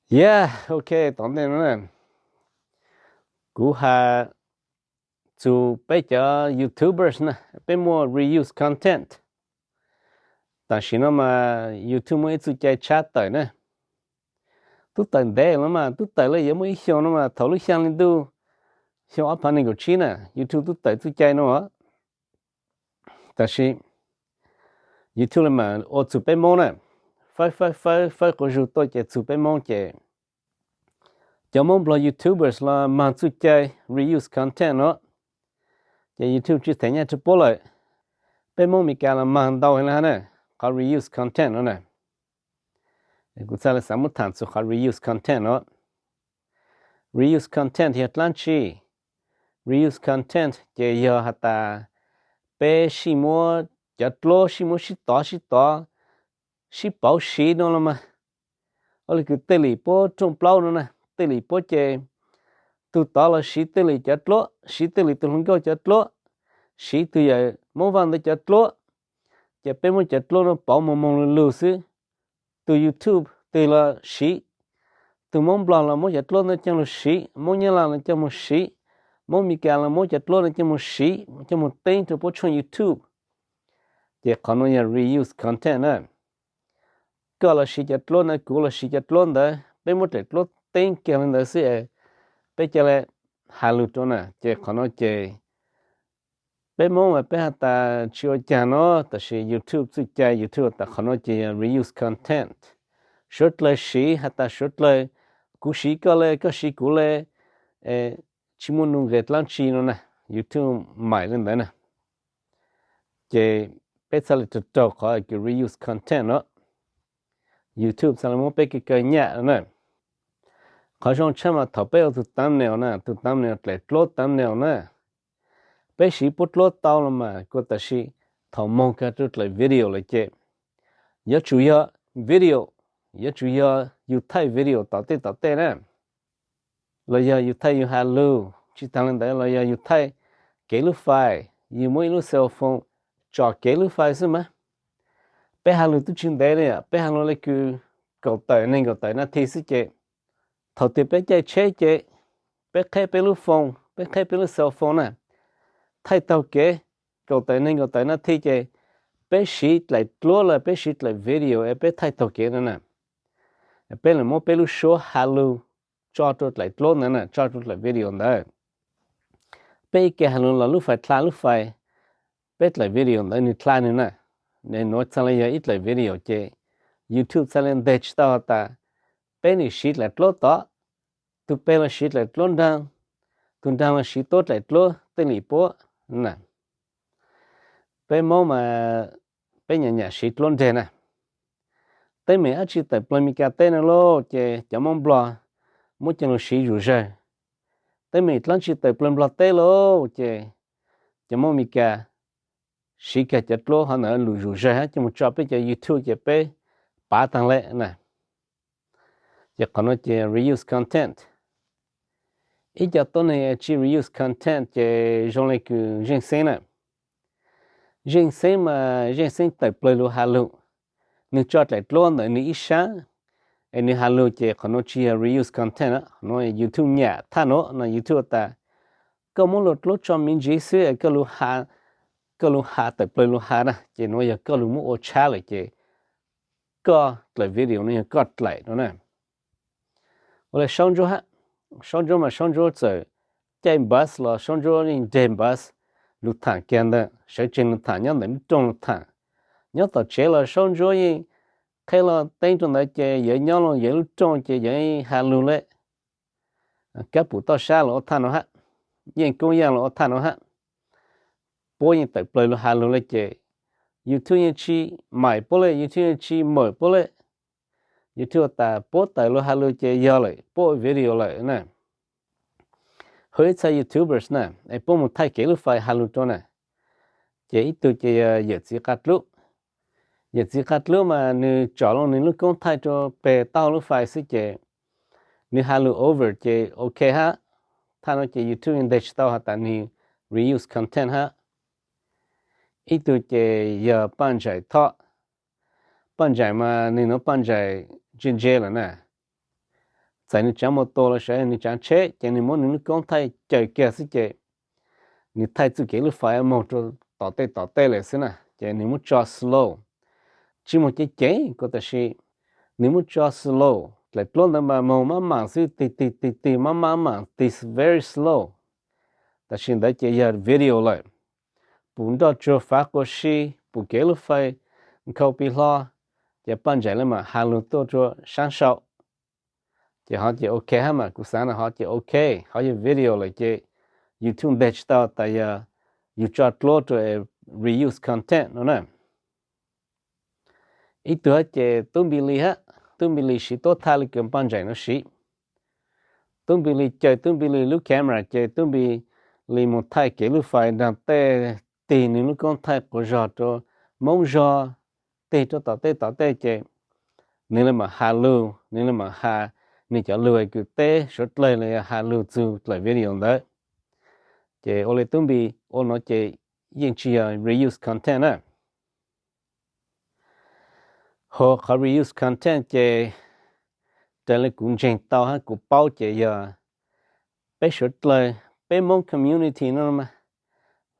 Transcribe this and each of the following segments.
Yeah, ok, tom ntej no na, kuv has txug peb cov YouTubers na, peb muaj reuse content. Tam sim no mas YouTube muaj ib txuj cai tshab tawm na. Tub tawm ntev los mas, tub tawm lawm yuav muaj ib xyoos no mas, thaum lub xyaa hli ntuj, xyoo ob phav nees nkaum tsib na, YouTube tub tawm txuj cai no. Tam sim YouTube li mas ua txug peb Moob na, fawb fawb fawb fawb quas zug tuaj ces txug peb Moob ces cov Moob Nplog YouTubers los mag txuj cai reuse content no, ces YouTube tsis them nyaj rua puab lawm. Peb Moob Meskas los mag ntau heev le hab na, qhov reuse content no na. Kuv txhaj le xav muab tham txug qhov reuse content no. Reuse content yog dlaab tsi? Reuse content ces yog has tas peb sib muab cov dluab, sib muab sib tov sib tov, sib pauv siv no los mas. Ua le kws tej li puab rooj plaub no na, tej li puab ces tug tod los siv tej li cov dluab, siv tej li tug hluas nkauj cov dluab, siv tug yawm Moob Vaj ntawd cov dluab, ces peb muab cov dluab no pauv moog moog lug lug xwb. Tug YouTube twg los siv, tug Moob Nplog los muab cov dluab ntawd coj lug siv, Moob Nyab Laj los coj moog siv, Moob Meskas los muab cov dluab ntawd coj moog siv, coj moog teeb rua puab tshooj YouTube. Ces qhov no yog reuse content na. Koj los siv cov dluab ntawd, kuv los siv cov dluab ntawd, peb muab daim dluab teeb kiag le ntawd xwb es peb ca le has lug rua na. Ces qhov no ces peb Moob mas peb has tas tsis ua caag no, tab sis YouTube txuj cai YouTube tas qhov no ces yog reuse content. Suav dlawg siv has tas suav dlawg, kuv siv koj le, koj siv kuv le, tsis muaj nuj nqes dlaab tsi no na, YouTube maim le ntawd na. Ces peb txhaj le raug raug qhov kws reuse content no. YouTube txhaj le muab peb kaw kaw nyaj na. Qhov zoo tshaj mas thaum peb ua tug thumbnail na, tug thumbnail dlaim dluab thumbnail na, peb siv puab dluab tau los mas kuj tab sis thaum moog kag rua dlaim video lawm ces yuav tsum yog video, yuav tsum yog yug thaij video tom tej tom tej na, los yog yug thaij yug has lug, tsis taag le ntawd los yog yug thaij kev lub fais, yug muab ib lub cell phone tsom kev lub fais xwb mas. Peb has lug tub tsis ntev le, peb has lug le kws kaum tawm neeg kaum tawm nas thi xwb ces thaum twg peb caij tsheb ces peb qheb peb lub phone, peb qheb peb lub cell phone na, thaij taug kev kaum tawm neeg kaum tawm nas thi ces peb siv dlaim dluab los peb siv dlaim video es peb thaij taug kev no na. Peb le muab peb lub suab has lug tso rua dlaim dluab ntawd na, tso rua dlaim video ntawd. Peb ib ke has lug los lub fais dlha lub fais, peb dlaim video ntawd nwg dlha nwg na. Nuav txhaj le yog ib dlaim video ces YouTube txhaj le nteg tsis tau has tas peb nwg siv dlaim dluab tod, tug peg los siv dlaim dluab nraag, tug nraag los siv tuab dlaim dluab tej li puab na. Peb Moob mas peb nyam nyam siv dluab nreg na. Teeb meem dlaab tsi tawm plawg Meskas teb no lauj ces cov Moob Nplog muab coj lug siv zuj zug. Teeb meem dlaab tsi tawm plawg Nplog teb lauj ces cov Moob Meskas siv kag cov dluab hov ntawd lug zuj zug hab coj moog tso peb cov YouTube ces peb pav taag le na. Ces qhov no ces reuse content. Ib co tuab neeg tsi reuse content ces zoo le kws Zeej Xeeb na. Zeej Xeeb mas Zeej Xeeb tawm plawg lug has lug, nwg tso dlaim dluab ntawm nwg ib sab es nwg has lug ces qhov nuav tsi yog reuse content, qhov nuav YouTube nyam thaj nuav no. YouTube tas koj muab luag dluab tso me ntsis xwb es koj lug has tawm plawg lug has na, ces nuav yog koj lug muab ua tshab lawm ces koj dlaim video nuav yog koj dlaim no na. Ua le Saub Ntsuab hab, Saub Ntsuab mas Saub Ntsuab txawm caij bus los Saub Ntsuab yeej nreg bus lug thaam kiag ntawd, sawv tsees lug thaam, nyob ntawm lub rooj lug thaam, nyob tom tsev los Saub Ntsuab yeej qheb los teeb rua ntawd ces yawg nyob lug yawg lub rooj ces yawg yeej has lug le. Kab Pum Toj Sab los ua thaj nuav hab, Yeej Koob Yaaj los ua thaj nuav hab. Puab yeej tawm plawg lug has lug le ces YouTube yeej tsi maim puab le, YouTube yeej tsi mawm puab le. YouTube tas puab tawm lug has lug ces yog lawm, puab ua video lawm na. Hwj ib txha YouTubers na, es puab moog thaij kev lub fais has lug rua na. Ces ib tug ces yog Yawm Txiv Qaj Dlub. Yawm Txiv Qaj Dlub mas nwg tsom lug nwg lub koob thaij rua peg tauj lub fais xwb ces nwg has lug over ces ok hab. Thaj nuav ces YouTube yeej nteg tsi tau has tas nwg reuse content hab. Ib tug ces yog Paj Ntsaim Thoj. Paj Ntsaim mas nwg nuav Paj Ntsaim ntse ntse lawm na. txais nws tsaav mus tua los sav nws tsaav tsheb ces nws muab nws lub koob thaij caws kiag xwb ces nws thaij txuj kev lub fais moog rua tom tej tom tej lawm xwb na ces nws muab tso slow. Tsi moog ceev ceev kuv tab sis nws muab tso slow, dlaim dluab ntawd mas moog mab maam xwb, tig tig tig tig mab mab maam tig very slow. Tab sis ntawd ces yog video lawm, pum nroj tsuag fav quas si, pum kev lub fais nkhaus pis hlo, ces Paj Ntsaim le maam has lug tuaj rua saab sau. Ces hov ces ok hab mas kuv xaav no hov ces ok, hov yog video lawm ces YouTube nteg tsi tau tas yog yug tso dluab rua reuse content no na. Ib tug hab ces Tub Npis Lis hab, Tub Npis Lis siv tuab thaij le kws Paj Ntsaim no siv. Tub Npis Lis caws Tub Npis Lis lub camera ces Tub Npis Lis moog thaij kev lub fais nraag tej, tig nws lub koob thaij quas zog rua Moob zog, tig rua tom tej tom tej ces nws le maam has lug, nws le maam has nws cov lug kws teb suav dlawg los yog has lug txug dlaim video ntawd. Ces ua le Tub Npis ua no ces yeej tsi yog reuse content na. Ho qhov reuse content ces raws le kuv ntseeg tau hab kuv paub ces yog peb suav dlawg, peb Moob community no mas,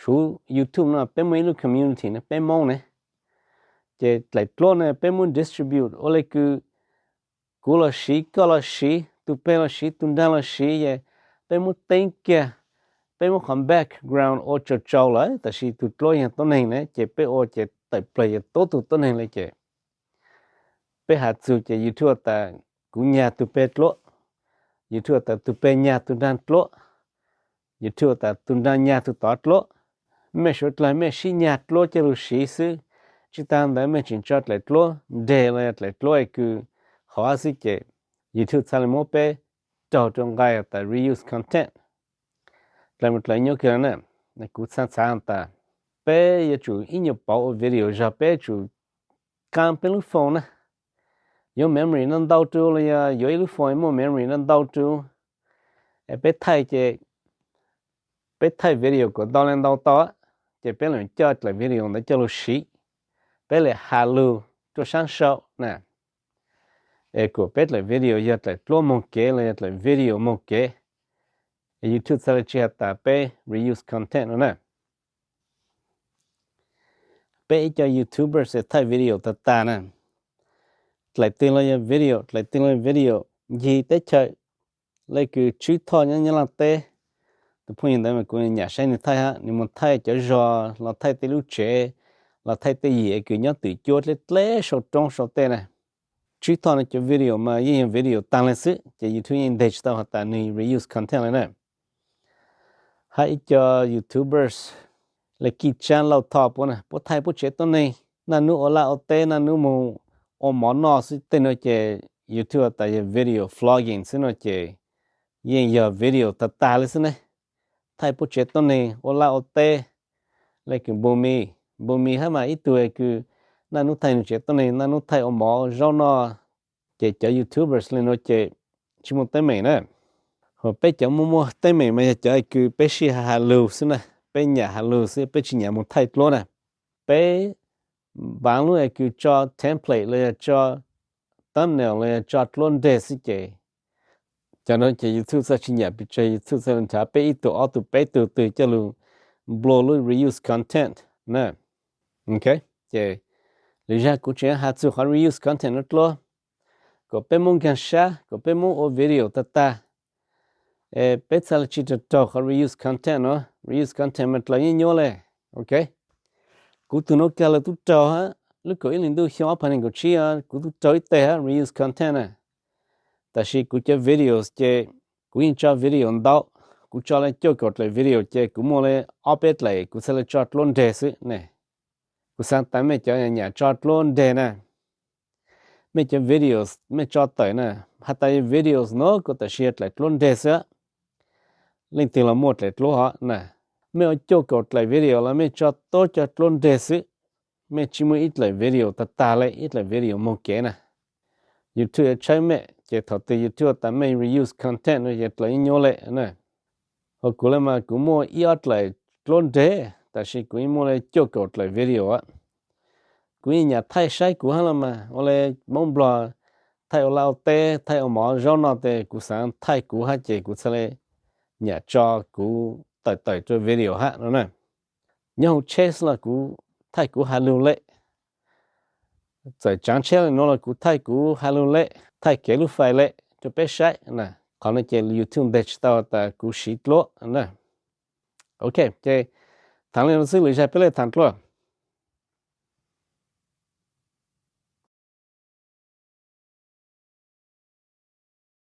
suav YouTube no peb muaj ib lub community no peb Moob ne, ces dlaim dluab ne peb muab distribute ua le kws kuv los siv, koj los siv, tug peg los siv, tug nraag los siv, es peb muab teeb kiag, peb muab qhov background ua tsaus tsaus lawm tab sis tug dluab yog tuab neeg ne ces peb ua ces tawm plawg yog tuab tug tuab neeg le ces peb has txug ces YouTube tas kuv nyag tug peg dluab, YouTube tas tug peg nyag tug nraag dluab, YouTube tas tug nraag nyag tug tod dluab. Mej suav dlawg mej sib nyag dluab coj lug siv xwb, tsi taag ntawd mej tseem tso dlaim dluab nreg los yog dlaim dluab kws hov xwb ces YouTube txhaj le muab peb raug rua nqai tas reuse content. Dlaim mus dlaim nyob kawg na, kuv txhaj txhaav tas peb yuav tsum ib nyuag pauv ua video zog, peb yuav tsum qaa peb lub phone na, yuav memory ntau ntau rua los yog yuav ib lub phone muaj memory ntau ntau rua, es peb thaij ces peb thaij video kuas ntau le ntau tau, ces peb lam coj dlaim video ntawd coj lug siv, peb lam has lug rua saab sau na, es kuas peb dlaim video yog dlaim dluab moog kev los yog dlaim video moog kev, YouTube txhaj le tsi has tas peb reuse content no na. Peb ib co YouTubers thaij video tag tag na, dlaim twg los yog video, dlaim twg los yog video, ncig teb chaws, le kws Tswb Thoj nyob Nyab Laaj teb, tus phooj ywg ntawd mas kuv nyam saib nws thaij hab, nws mus thaij cov zog los thaij tej lub tsev, los thaij tej yim kws nyob twm cuab dleb dleb sau roob sau tej na. Tswb Thoj no cov video mas yeej yog video taag le xwb ces YouTube yeej nteg tsi tau has tas nws reuse content le na. Hab ib co YouTubers le Kij Tsaab Lauj Thoj puab na, puab thaij puab tsev tuab neeg, naj nub ua laj ua teb, naj nub moog ua mov noj xwb tej no ces YouTube tas yog video vlogging xwb no ces yeej yog video tag tag le xwb ne. Thaij puab tsev tuab neeg ua laj ua teb, le kws Npu Mis, Npu Mis hab mas ib tug kws naj nub thaij nws tsev tuab neeg, naj nub thaij ua mov zaub noj, ces cov YouTubers le nuav ces tsi muaj teeb meem na. Ho peb cov muaj muaj teeb meem mas yog cov kws peb sij has lug xwb na, peb nyam has lug xwb, peb tsi nyam mus thaij dluab na. Peb npaav lub kws tso template los yog tso thumbnail los yog tso dluab nreg xwb ces cov nuav ces YouTube txhaj tsi nyam pes tsawg, YouTube txhaj le nrhav peb ib tug ob tug peb tug twg coj lug nplua lub reuse content na. Ok, ces lwm zag kuv tseem has txug qhov reuse content nuav dluab, kom peb muab nkaag sab, kom peb muab ua video tag tag, es peb txhaj le tsi raug raug qhov reuse content nuav. Reuse content mas dlaws nyuaj nyuaj le. Ok, kuv tug nuav kag lawm tub raug hab, lub kaum ib hlis ntuj xyoo ob phav nees nkaum tsib kuv tub raug ib teg hab reuse content na. Tab sis kuv cov videos ces kuv yeej tso video ntau, kuv tso le cuaj kaum dlaim video ces kuv muaj le ob peb dlaim kuv txhaj le tso dluab nreg xwb ne. Kuv xaav tas mej cov nyam tso dluab nreg na, mej cov videos mej tso tawm na, has tas videos nuav kuj tam sim yog dlaim dluab nreg xwb, leej twg los muaj dlaim dluab hov na. Mej ua cuaj kaum dlaim video los mej tso tuab cov dluab nreg xwb, mej tsi muaj ib dlaim video tag tag le, ib dlaim video moog kev na. YouTube yuav tshawb mej, ces thaum twg YouTube tas mej reuse content no ces dlaws nyuaj nyuaj le na. Ho kuv le mas kuv muaj ib ob dlaim dluab nreg, tab sis kuv yeej muaj le cuaj kaum dlaim video. Kuv yeej nyam thaij saib kuv hab los mas ua le Moob Nplog thaij ua laj ua teb, thaij ua mov zaub no ces kuv xav thaij kuv hab ces kuv txhaj le nyam tso kuv tawm tawm rua video hab no na. Nyob hauv tsheb xwb los kuv thaij kuv has lug le, txawm tsaav tsheb le nuav los kuv thaij kuv has lug le, thaij kev lub fais le rua peb saib na. Qhov no ces YouTube nteg tsis tau tas kuv siv dluab na. Ok, ces thaam le nuav xwb, lwm zag peb le thaam dlua.